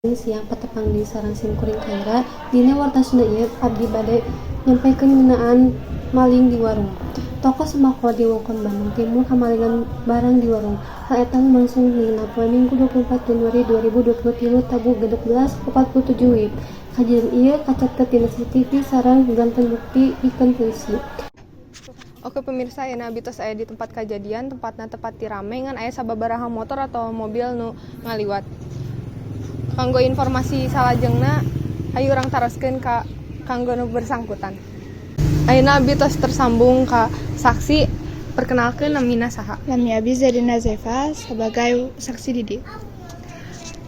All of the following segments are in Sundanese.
Siang patepang deui sareng simkuring Kaira. Dina warta Sunda ieu abdi bade nyampaikan ngeunaan maling di warung. Toko sembako di wewengkon Bandung Timur kamalingan barang di warung. Hal eta lumangsung dina poe Minggu 24 Januari 2023 tabuh 16.47 WIB. Kajadian ieu kacatet dina CCTV sareng janten bukti pikeun polisi. Oke pemirsa, ayeuna abi tos aya di tempat kajadian, tempatna tepat ti rame ngan aya sababaraha motor atau mobil nu ngaliwat. Kanggo informasi salajengna, hayu urang taroskeun ka kanggo nu bersangkutan. Ayeuna abi tos tersambung ka saksi, perkenalkeun namina saha? Nami abi Zarina Zeva sebagai saksi di dieu.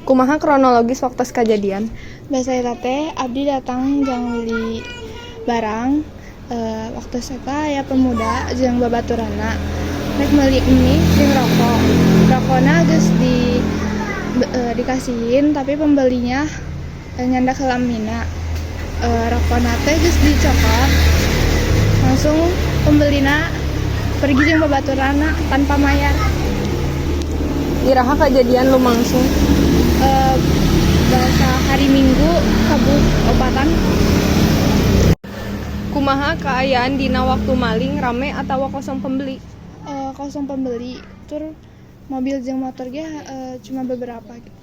Kumaha kronologis waktu kajadian? Basa eta teh abdi datang jang meuli barang, waktu eta aya pemuda jeung babaturanna rek meuli mie jeung rokok. Rokona geus dikasihin, tapi pembelinya nyandak heula mie-na. Rokona teh geus dicokot, langsung pembelina pergi jeung babaturanna tanpa mayar. Iraha kajadian lumangsung? Bahasa hari Minggu tabuh 4-an. Kumaha kaayaan dina waktu maling, rame atawa kosong pembeli? Kosong pembeli, tur mobil jeung motor ge cuma beberapa gitu.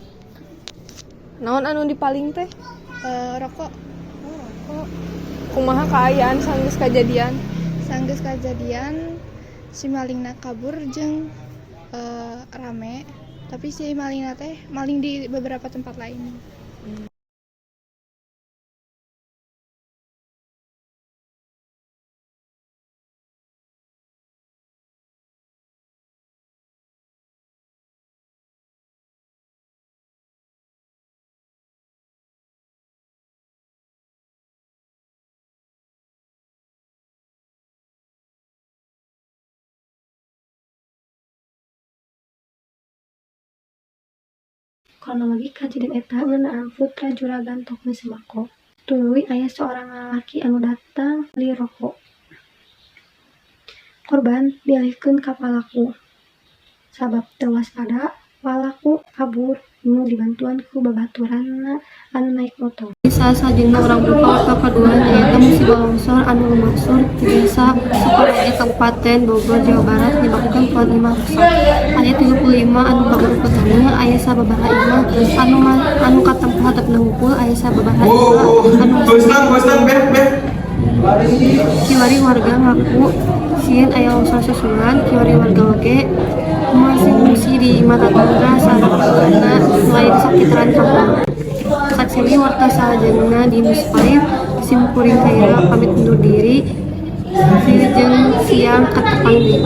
Naon anu dipaling teh? Rokok. Oh, rokok. Kumaha kaayaan sanggeus kajadian? Sanggeus kajadian si malingna kabur jeung rame, tapi si malingna teh maling di beberapa tempat lain. Kronologi kajadian eta ngeunaan putra juragan toko sembako. Tuluy aya seorang lalaki anu datang meuli rokok. Korban dialihkeun ka palaku. Sabab teu waspada, palaku kabur nu dibantuan ku babaturanna anu naik motor. Salajengna urang buka warta kadua, nyaeta musibah longsor anu lumangsung di Desa Sukaraja, Kabupaten Bogor, Jawa Barat nyebabkeun puluhan imah rusak. Aya 35 anu kaurug ku taneuh, aya sababaraha imah anu katempo hatepna hungkul, aya sababaraha imah anu Kiwari warga ngaku sieun aya longsor susulan, kiwari warga oge masih ngungsi di imah tatangga sareng nu aya di sakitaran kampung. Saksemi warta salajengna di News 5, simkuring Kaira pamit undur diri, wilujeng siang katepang deui.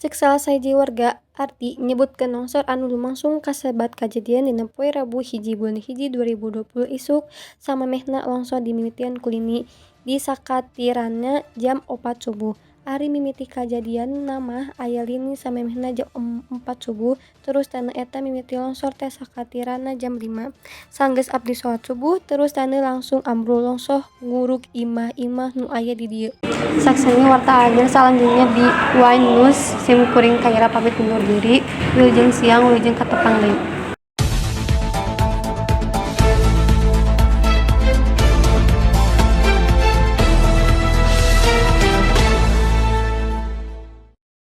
Cek salah sahiji warga, Ardi, nyebutkeun longsor anu lumangsung kasebat kajadian dina poe Rabu 1 bulan 1 2020 isuk samemehna longsor dimimitian ku lini di sakatiranna jam 4 subuh. Ari mimiti kajadianna mah aya lini samemehna jam 4 subuh, terus taneuh eta mimiti longsor teh sakatiranna jam 5. Sanggeus abdi salat subuh terus taneuh langsung ambrul longsor ngurug imah-imah nu aya di dieu. Saksemi warta anyar salajengna di One News, simkuring Kaira pamit undur diri, wilujeng siang wilujeng katepang deui.